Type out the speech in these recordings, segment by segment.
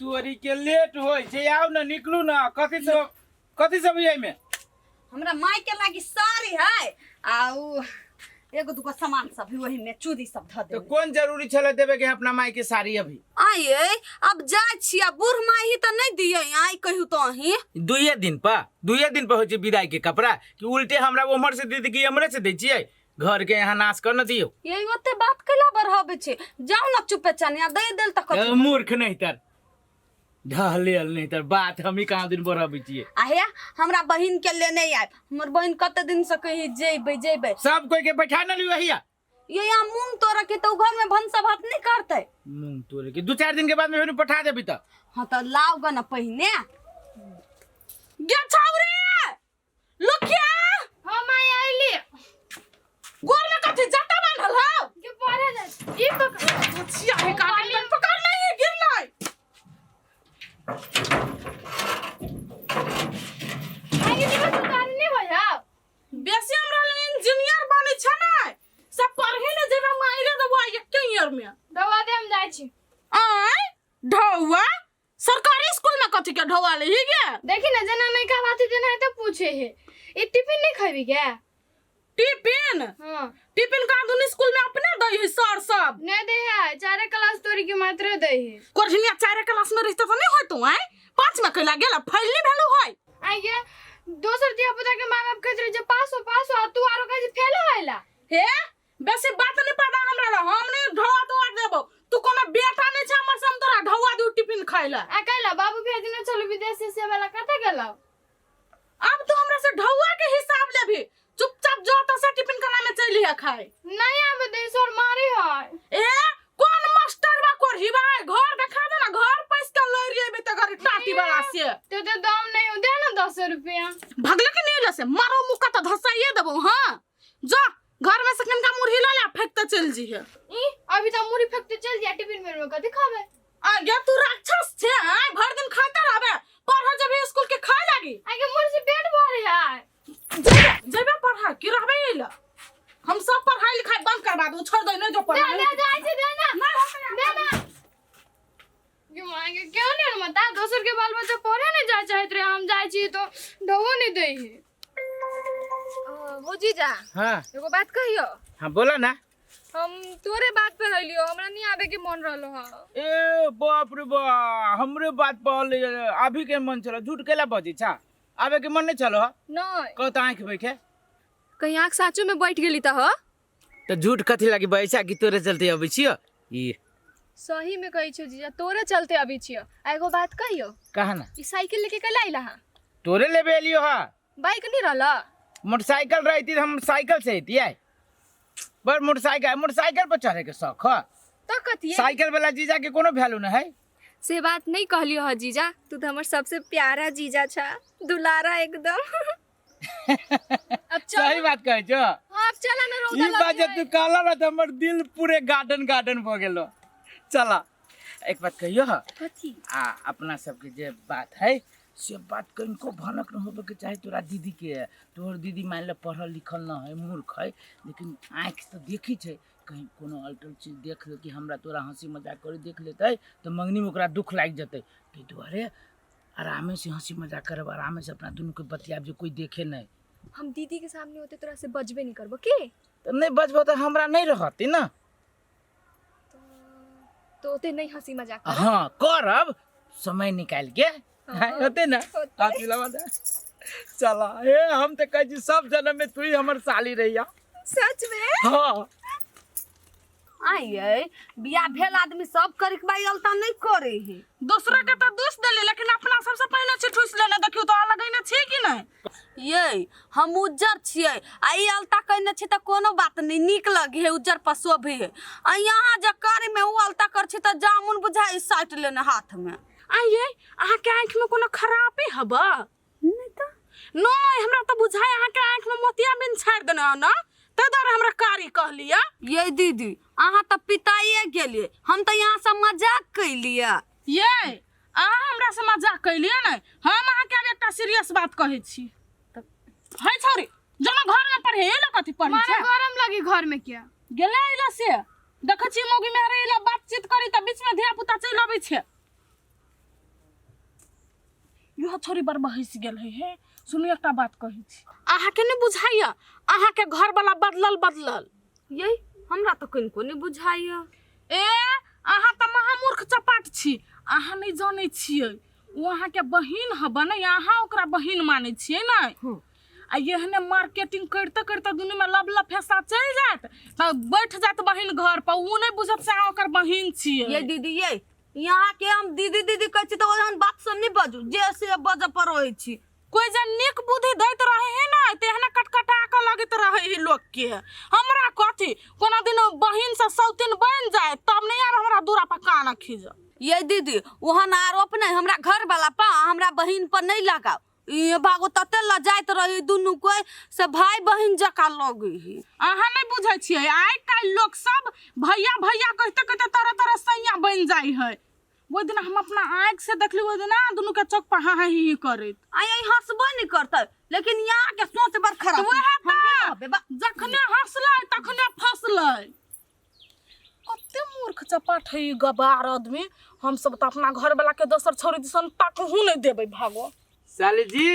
तोरी के लेट होइ छै, आउ ने, निकलू ने। कथी सब कथी सब एहिमे? हमरा माय के लागी साड़ी है आ उ एगो दूगो सामान सब है वही में, चूड़ी सब धऽ तो देबै। कोन जरूरी छलै देबे के अपना माय के साड़ी अभी? आये, अब जाइ छी आ बूढ़ माय ही तऽ नहि दियै आइ कहियौ तो अहीं। दुइये दिन पर होइ छै विदाई के कपड़ा कि उल्टे हमरा उम्हर से दे कि हमरे से दै छियै? घर के यहाँ नाश कर न दियौ। ये ओते बात कैला बढ़ाबै छै? जाउ ने चुपे चनिया दे देल तऽ कथी? ए, मूर्ख नहीं तर ढहलेल नहीं तर बात हम ही कहाँ दिन बढ़ाबै छियै। आ हे, हमरा बहिन के लेने आयब। हमर बहिन कते दिन से कही जेबै जेबै। सब कोई के बैठा न लियो हिया। ये यहाँ मूंग तोड़ के तो घर में भनसा भात नहीं करते। मूंग तोड़े के 2-4 दिन के बाद में फेर पठा देबी तऽ। हाँ तो लाओ ग न पहिने गे छौरी लुखिया। हाँ माय, आइली। गोर में कथी जटा बांधल हौ? के पढ़े जा ई पकड़। छिया हे काटन तन पकड़ नहीं गिर नहीं। आगे दिवस उतार नहीं भैया। बेसी हमरा लग इंजीनियर बनै छै ने, सब पढ़े ने जेबे माइरे देबो एके ईयर में। दवा दे, हम जाइ छी। आय ढौआ, सरकारी स्कूल में कथी के ढौआ ले ही गे? देखी ना, जेना नहीं का बात जेना है तो पूछे है। ई टिफिन नहीं खाबी क्या? टिफिन? हाँ। टिफिन का दुन स्कूल में अपने दै है सर सब। नहीं दे है, चारे क्लास तोरी के मात्र दे है। कोरहिनिया, चारे क्लास में रहिते तो नहीं होय तू। आय, पाँच में कैला गेला, फैलनी भेलु होय। आगे दोसर धिया पुता के माय बाप कहत रहे जे पास हो, पास हो, आ तू आरो कहे जे फेल होइला। हे, बेसी बात नहीं पता हमरा ला। हम नहीं ढौआ तोआ देबो। तू कोनो बेटा नहीं छै हमर से हम तोरा ढौआ दियो टिफिन खाइला। आ कैला बाबू भेजने चलू विदेश से, से वाला कतऽ गेलौ? अब तू हमरा से ढौआ के हिसाब लेबी? चुपचाप जो तो से टिफिन खाना में चली है खाए। नहीं आबे दे, सर मारे है। ए, कौन मास्टर बा कोरही बा? घर देखा दे ना, घर पैस के लड़ जेबे त घर टाटी वाला से। तो तो दाम नहीं हो, दे ना 10 रुपया। भगले के नहीं से मारो मुक्का त धसाइए देबो। हां जो, घर में से कनका मुरही ला ले, फेंकते चल जी है। ई अभी तो मुरी फेंकते चल जा, टिफिन में में कथी खाबे? आ गे तू राक्षस छे? आय, भर दिन खाते रहबे, पढ़ जबे स्कूल के खाए लागी। आगे मुरी से पेट भरे है। जेबे जेबे पढ़ा की रहबे एला? हम सब पढ़ाई लिखाई बंद करवा दू, छोड़ दे नहीं जो दे। पढ़ाई। दे, जाइ छै, दे ना, दे ना। क्यों आगे क्यों नहीं मता? दोसर के बाल बच्चा पढ़े नहीं जाए चाहत रहे, हम जाइ छी तो ढोबो नहीं दे है। हो जीजा। हाँ। एगो बात कहियो? हाँ, बोला ना। हम तोरे बात पर रहलियो, हमरा नहीं आबे के मन रहलो हा। ए बाप रे बा, हमरे बात पर अभी के मन चलो? झूठ केला बजै छा? आबे के मन नहीं चलो? नहीं। कह त आँख बैठे। कहीं आँख साचो में बैठ गेली त ह। तऽ झूठ कथी लागी बैसा कि तोरे चलते अबै छियो ई? सही में कहै छियो जीजा, तोरे चलते अबै छियो। आ एगो बात कहियो? कहा ना। ई साइकिल लेके कल आइला हा? तोरे लेबे एलियो हा। बाइक नहीं रहला? मोटरसाइकिल रहती त हम साइकिल से अइतियै, पर मोटरसाइकिल मोटरसाइकिल पर चढ़े के शौक ह। तो कथी? साइकिल वाला जीजा के कोनो वैल्यू न है। से बात नहीं कहलियो ह जीजा, तू तो हमर सबसे प्यारा जीजा छा, दुलारा एकदम। अब चल। सही बात कहै छो। हाँ, अब चला ना, रौदा ई बात लगी जे है। तू कहला ना त हमर दिल पूरे गार्डन गार्डन भऽ गेलो। चला, एक बात कहियो ह? कथी? आ अपना सबके जे बात है से बात कनिको भनक न होबे के चाही तोरा दीदी के। तोहर दीदी मान ले पढ़ल लिखल न है, मूर्ख है, लेकिन आँखि तऽ देखी छै। कहीं कोनो अल्टल चीज देख ले कि हमरा तोरा हंसी मजाक करे देख लेतै तऽ मंगनीमे ओकरा दुख लागि जेतै। ताहि दुआरे आरामे से हंसी मजाक करब, आरामे से अपना दुनूके बतियाब जे कोइ देखे नहि। हम दीदी के सामने होते तोरा से बजबे नहीं करबो के। तऽ नहि बजबो तऽ हमरा नहि रहती ने। तो ओते नहीं हंसी मजाक करब? हाँ, करब समय निकालि के। हाँ। होते ना? होतै। हाथ मिलावा दे। चला हे, हम तऽ कहै छी सब जन्म में तू ही हमर साली रहिया। सच में? हाँ। आइए, बियाह भेल आदमी सब करे के बाई अलता नहीं करे है। दूसरा के तो दोष देले, लेकिन अपना सबसे पहिने छी ठुस लेने। देखियो तो अलग ने छी कि नहीं? ये हम उज्जर छियै आ ई अलता कहने छी तऽ कोनो बात नहीं, नीक लगे है, उज्जर पर शोभे है। आ यहाँ जे करे में उ अलता कर छी तऽ जामुन बुझाइ साटि लेने हाथ में। आइए, अहाँ के आँखि में कोनो खराबी हबा? नहीं तऽ। नहीं, हमरा तऽ बुझाइ अहाँ के आँखि में मोतियाबिंद छाड़ि देने हो ना, ताहि दुआरे हमरा कारी कहलियै। ये दीदी, अहाँ तऽ पिताइए गेलियै, हम तऽ यहाँ से मजाक कैलियै। ये अहाँ हमरा से मजाक कैलियै ने? हम अहाँके आब एकटा सीरियस बात कहै छी। है छौरी, जमा घर में पढ़े एला कथी पढ़ै मारे छै? गरम लगी घर में क्या। गेलै एला से देखै छी मौगी मेहरे एला बातचीत करी तऽ बीच में धिया पुता चलि अबै छै। इहो छोरी बड़ बहसि गेल है। हे सुनू, एकटा बात कहै छी, अहाँके नहि बुझाइया अहाँके घरवला बदलल बदलल? ये हमरा तऽ कनिको नहि बुझाइया। ए अहाँ तऽ महामूर्ख चपाट छी, अहाँ नहि जानै छियै ओ अहाँके बहिन हबे ने, अहाँ ओकरा बहिन मानै छियै ने। आ एहने मार्केटिंग करिते करिते दुनूमे लब लफेसा चलि जायत तऽ बैठ जायत बहिन घर पर, ओ नहि बुझत से अहाँ ओकर बहिन छियै। ये दीदी, ये यहाँ के हम दीदी दीदी कहै छी तऽ ओहन बात सब नहि बजू जे से बजऽ पर रहै छी। कोइ जे नीक बुद्धि दैत रहे है ना तेहने कटकटा कऽ लगैत रहे है लोकके। हमरा कथी कोनो दिन बहिन से सौतीन बनि जाए तब नहीं आब हमरा दूरा पर कान खींच। ये दीदी, ओहन आरोप नहीं हमरा घर वाला पर हमरा बहिन पर नहीं लगाओ। ये भागो तते लजाइत रही दुनू कोई से भाई बहिन जकाँ लगे है। अहाँ नहीं बुझै छियै, आइ काल्हि लोक सब भैया भैया कहते कहते तरह तरह सैया बनि जाइ है। ओहि दिना हम अपना आँखि से देखली, ओहि दिना दुनू के चौक पर हाँ हाँ ही ही करैत। आइ ई हंसबो नहीं करतै, लेकिन यहाँ के सोच बड़ खराब। वएह हम नहि तऽ रहबै बा। जखने हंसलै तखने फंसलै। कते मूर्ख चपाट है ई गबार आदमी। हम सब तऽ अपना घर वाला के दोसर छौरी दिसन ताकहु नहि देबै। भागो साली जी।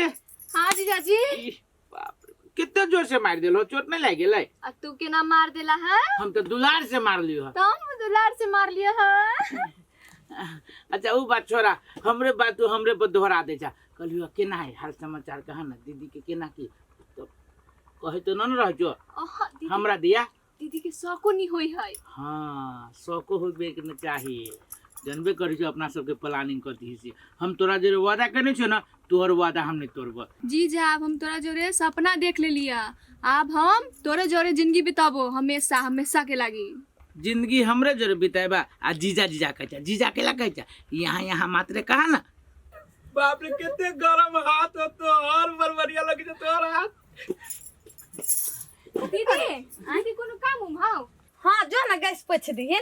हाँ जीजाजी। इ, बाप रे, कितना जोर से मार देलो, चोट नहीं लाग गेलै? आ तू केना मार देला है? हम तो दुलार से मार लियो है। तो हम दुलार से मार लिया है। अच्छा वो बात छोड़ा, हमरे बात तू हमरे पर दोहरा दे जा। कहलियो केना है हाल समाचार, कहा ना दीदी के केना की तो कहे तो न रह जो। अहाँ दीदी, हमरा दिया दीदी के शौको नहीं होई है। हाँ शौको होबे के न चाहिए, जानबे करी छो अपना सबके प्लानिंग कथी से। हम तोरा जे वादा केने छियो ना तोहर वादा हम नहीं तोड़ब। जी जा, अब हम तोरा जोरे सपना देख ले लिया, अब हम तोरे जोरे जिंदगी बिताबो हमेशा हमेशा के लागी। जिंदगी हमरे जोरे बिताएबा आ जीजा जीजा कहै छै, जीजा केला कहै छै, यहाँ यहाँ मात्रे कहा ना। बाप रे कते गरम हाथ हो तोहर, बड़ बढ़िया लगे छै तोहर हाथ। दीदी दीदी कोनो काम उम हाउ? हाँ जो ना गैस पोछ दिहे।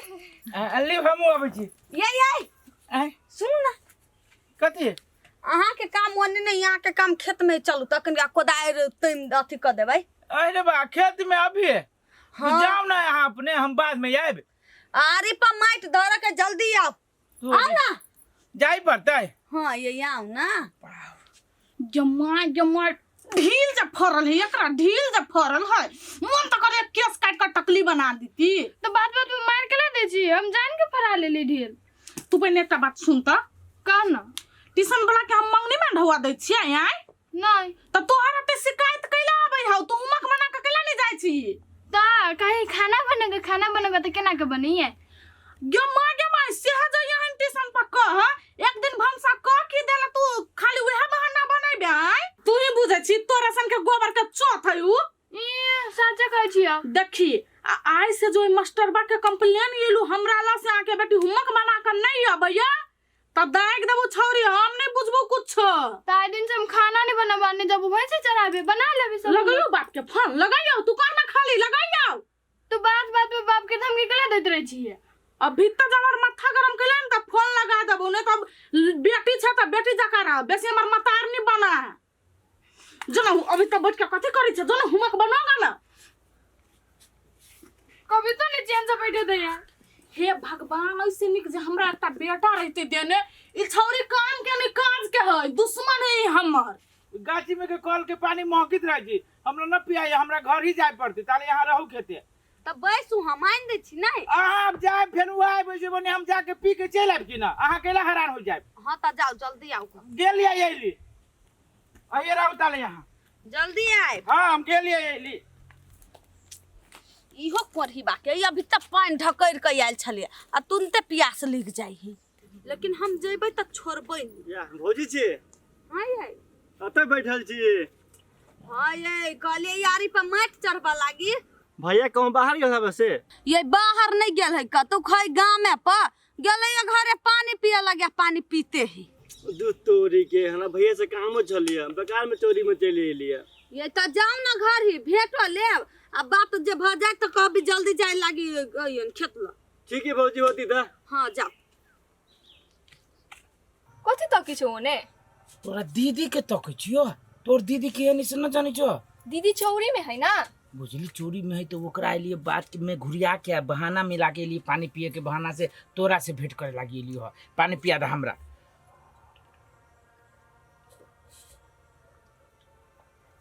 अल्ली हमहूँ अबै छी। ये ये आँय? सुनू ना। कथी? अहाँ के काम ओने नहीं, यहाँ के काम खेत में चलू तखन कोदारि तैम अथी कऽ देबै। अरे बा खेत में अभी? हाँ। जाओ ना यहाँ अपने, हम बाद में आएब। आरी पर माटि धर के जल्दी आओ। तू आओ ना। जाई पड़तै। हाँ ये आओ ना। जमा जमा ढील जब फरल है एकरा, ढील जब फरल है मन तो करे केस काट कर टकली बना दीती। तो बात बात में मार के ला दे छी, हम जान के फरा लेली ढील। तू पहिने एकटा बात सुन त। कह ना। ट्यूशन वाला के हम मंगनी में ढौआ दै छियै आय? नहीं। त तोहर एते शिकायत कैला आबै हौ, तू हुमक बना के कैला नहीं जाइ छी? ता कहीं खाना बनेगा, खाना बनेगा तो केना के बनैये? गे माँ गे माँ, सेह जो यहाँ ट्यूशन पर कह एक दिन भनसा कह की देला, तू खाली वएह बहाना बनेबे आय? तू ही बुझै छी तोरा सन के गोबर के चोथ है उ। ई साचा कहै छी अब। देखी आ आइ से जो मास्टरबा के कंप्लेन एलू हमरा ला से आके बेटी हुमक बना के नहीं अबैया त दाग देबो छौरी, हम नहीं बुझबो कुछ। त आइ दिन से हम खाना नहीं बनाबा, नहीं जब भैंस चराबे बना लेबे सब। लगैयो बाप के फोन लगैयो, तू कहना खाली लगैयो। तू बात बात में बाप के धमकी केला दैत रहै छियै? अभी त जब हमर माथा गरम कैले न त फोन लगा देबो, नहीं त बेटी छै त बेटी जकाँ रह, बेसी हमर मतार नहीं बना। जो ना अभी त बैठ के कथी करै छै, जो ना हुमक बनोगा ना। कभी तो नहीं चैन से बैठे थे यार। हे भगवान, ऐसे निक जे हमरा एकटा बेटा रहते देने, ई छौरी काम के नहीं काज के है, दुश्मन है ई हमर। गाछी में के कल के पानी महकित रहे छी, हमरा न पियाई, हमरा घर ही जाय पड़ते, ताले यहाँ रहू खेते। त बैसू हम आनि दै छी नहीं। अहाँ अब जाए फेर उ आबि वैसे बने हम जाके पी के चलि आबि कि ना, अहाँ केला हैरान हो जाए। हाँ त जाओ जल्दी आओ। गेलियै अयली, अहिए रहू ताले यहाँ। जल्दी आए। हाँ हम गेलियै अयली। इहो कोढ़ी बाके अभी तक पानि ढकरि के आयल छलियै आ तुरंते प्यास लगि जाइ है, लेकिन हम जेबै तऽ छोड़बै नहि। या भौजी छी? हाँ ये। कतऽ बैठल छी? हाँ ये कहलियै यारी पर माटि चढ़बऽ लागी। भैया कहूँ बाहर गेल हबे से? ये बाहर नहीं गेल है कतौ, खै गामे पर गेलै या घरे पानी पिए लगे, पानी पीते ही। दूध तोरी के हमरा भैया से कामो छलियै, बेकार में चोरी में चलि एलियै। ये तऽ जाउ ना घर ही भेटो लेब आ बात जे भऽ जाय तऽ कहबी जल्दी जाय लागी अइयन खेत लग। ठीक है भौजी होती तऽ। हाँ जाउ। कथी तकै छौ ओने? तोरा दीदी के तकै छियो, तोर दीदी के एनी से न जानै छो? दीदी चौरी में है ना? बुझली चोरी में है तो ओकरा एलिए बात में घुरिया के आ बहाना मिला के एलिए, पानी पिए के बहाना से तोरा से भेंट करे लागी एलियो ह। पानी पिया दे हमरा।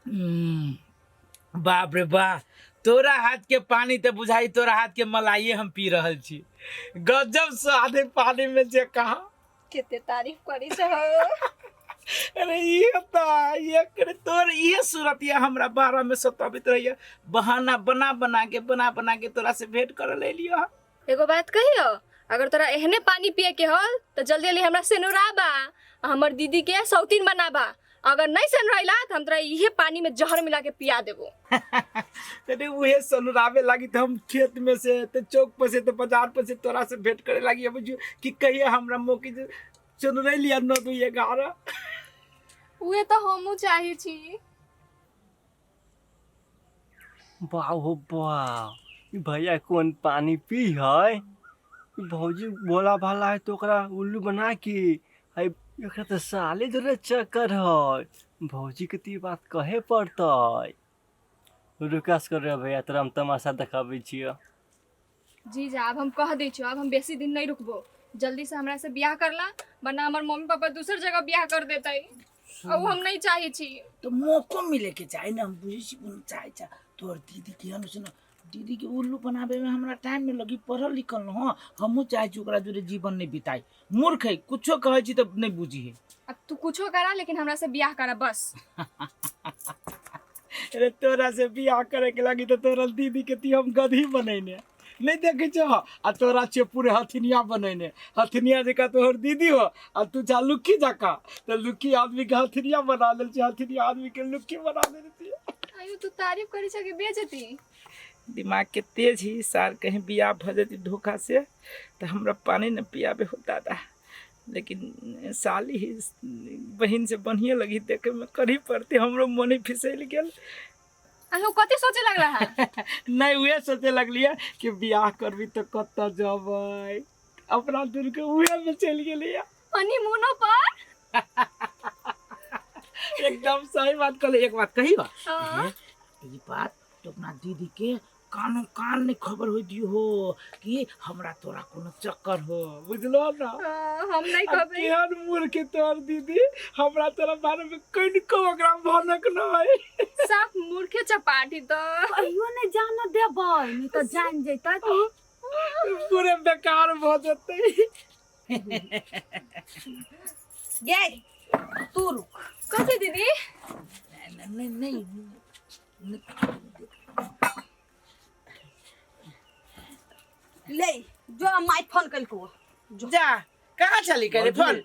बाप रे बा, तोरा हाथ के पानी तऽ बुझाई तोरा हाथ के मलाइए हम पी रहल छी। गजब स्वाद है पानी में जे कहा। कते तारीफ करी छ हो। अरे ये त ये करे तोर ये सूरत ये हमरा बारे में सताबित रहिए, बहाना बना बना के बना बना के तोरा से भेंट कर ले लियो। एगो बात कहियो, अगर तोरा एहने पानी पिए के हो तो जल्दी जल्दी हमरा सेनुराबा, हमर दीदी के सौतीन बनाबा। अगर नहीं सेनुराइला तो हम तोरा इहे पानी में जहर मिला के पिया देबो। तने उहे सनुरावे लागी तो हम खेत में से तो चौक पर से तो बाजार पर से तोरा से भेंट करे लागी। अब जो कि कहिए हमरा मौके जे सनुराई लिया 9 2 11। उहे तो हमहू चाहे छी। वाह हो वाह, ई भैया कौन पानी पी है? भौजी बोला भाला है तो ओकरा उल्लू बना के है, एकरा तो साले धरे चक्कर है। भौजी के तो बात कहे पड़तै। रुकास कर रे भैया, तोरा हम तमाशा देखाबै छियो। जी जा, अब हम कह दै छियो, अब हम बेसी दिन नहीं रुकबो। जल्दी से हमरा से बियाह करला, वरना हमर मम्मी पापा दूसर जगह बियाह कर देतै, और हम नहीं चाहे छी। तो मौको मिले के चाही ना, हम बुझै छी कोनो चाहे चा तोहर दीदी के हम सुन, दीदी के उल्लू बनावे में हमरा टाइम नहीं लगी, पढ़ल लिखल न हो। हमहू चाहे छी ओकरा जोरे जीवन नहीं बिताई। मूर्ख है, कुछो कहै छी तऽ नहीं बुझी है। अब तू कुछो करा लेकिन हमरा से बियाह करा बस। अरे तोरा से बियाह करे के लागी तो तोरा दीदी के ती हम गधी बनैने नहीं देखे छो, आ तोरा छे पूरे हथिनिया बनैने, हथिनिया जका तोहर दीदी हो आ तू जा लुक्की जका, तो लुक्की आदमी के हथिनिया बना लेल छी, हथिनिया आदमी के लुक्की बना देने छी। आयु तू तारीफ करी छ कि बेइज्जती? दिमाग के तेज ही सार, कहीं बियाह भ जती धोखा से तो हमरा पानी न पियाबे हो दादा। लेकिन साली ही बहन से बढ़िया लगी देखे में, करी पड़ती हमरो मन ही फिसल गेल। आयु कथी सोचे लगला है? नहीं उहे सोचे लगलिए कि बियाह करबी तो कतऽ जबै, अपना दूर के उहे में चलि गेलिए हनीमूनो पर। एकदम सही बात कहले। एक बात कही बा? हाँ। ई बात तो अपना दीदी के कानो कान नहीं खबर हो दियो हो कि हमरा तोरा कोनो चक्कर हो, बुझलो ना? हाँ, हम नहीं कहबे। केहन मूर्ख तोहर दीदी, हमरा तोरा बारे में कनिको ओकरा भनक न है। साफ मूर्खे चपाटी तो कहियो नहीं जान देबै, नहीं तो जान जैतै पूरे बेकार भ जतै। गे तू रुक। कथी दीदी? नहीं नहीं नहीं ले जो my phone कलको जा। कहाँ चली करे फोन?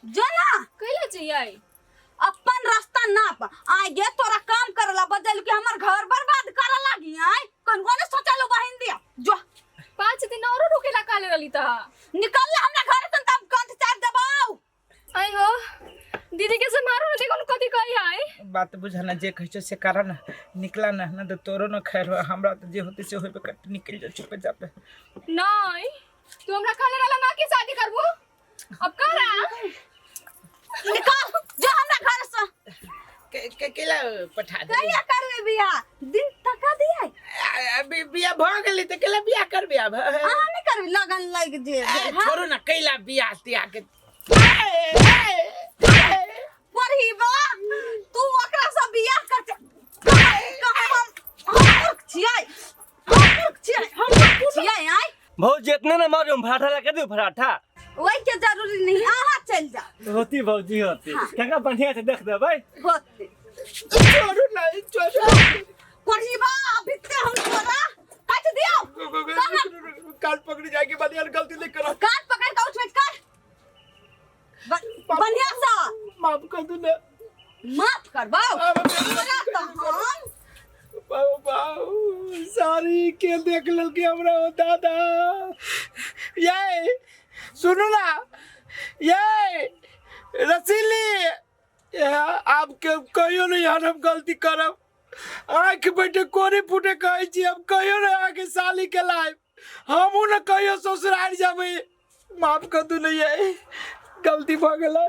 जो ना कैला चाहिए अपन रास्ता नाप आए गे तोरा काम करला बदल के हमर घर बर्बाद करे लागी। आए कनको ने सोचलो बहिन दिया जो 5 दिन औरो रुकेला काले रहली त निकल ले हमरा घर से तब कंठ चाट देबौ। आई हो दीदी के से मारू न देखो कथी कही आई। बात बुझना जे कहै छौ से कर ना, निकला ना ना तो तोरो न खैर हो, हमरा तो जे होते से होबे कर, निकल जा चुप जाबे। नहीं तू हमरा काले रहला ना कि शादी करबू, अब करा निकल जो हमरा घर से। के केला पठा दे। कहिया करबे बियाह? दिन तका दिया अभी बियाह भ गेलै त केला बियाह करबे अब? अहाँ नहीं करबे लगन लग जे। छोड़ू ना कैला बियाह तियाह के। पढ़ी बा तू ओकरा से बियाह कर हम मूर्ख छियै, हम मूर्ख छियै, हम मूर्ख छियै। आइ भौजी इतना ना मारू, पराठा लगा दू पराठा। ओहि के जरूरी नहीं, अहाँ चलि जाओ। होती भौजी होती। काका बढ़िया से देख देबै। होती। छोड़ू ना छोड़ू। पढ़ी बा अभी ते हम तोरा काट दियो। कान पकड़ जाए के बाद यार गलती नहीं करा। कान पकड़ के उठ बैठ कर बढ़िया सा। माफ कर दू ना। माफ करबौ तोरा तो हम बाऊ बाऊ सारी के देख ललकी हमरा हो दादा। ये सुनू ना ये रसीली, आप के कहियो नहीं यार हम गलती करब। आँख बैठे कोरी फूटे कहै छी हम कहियो नहीं आके साली के लाइफ हमहू न कहियो ससुराल जाबै। माफ कर दू नहीं ये गलती भ गेलै।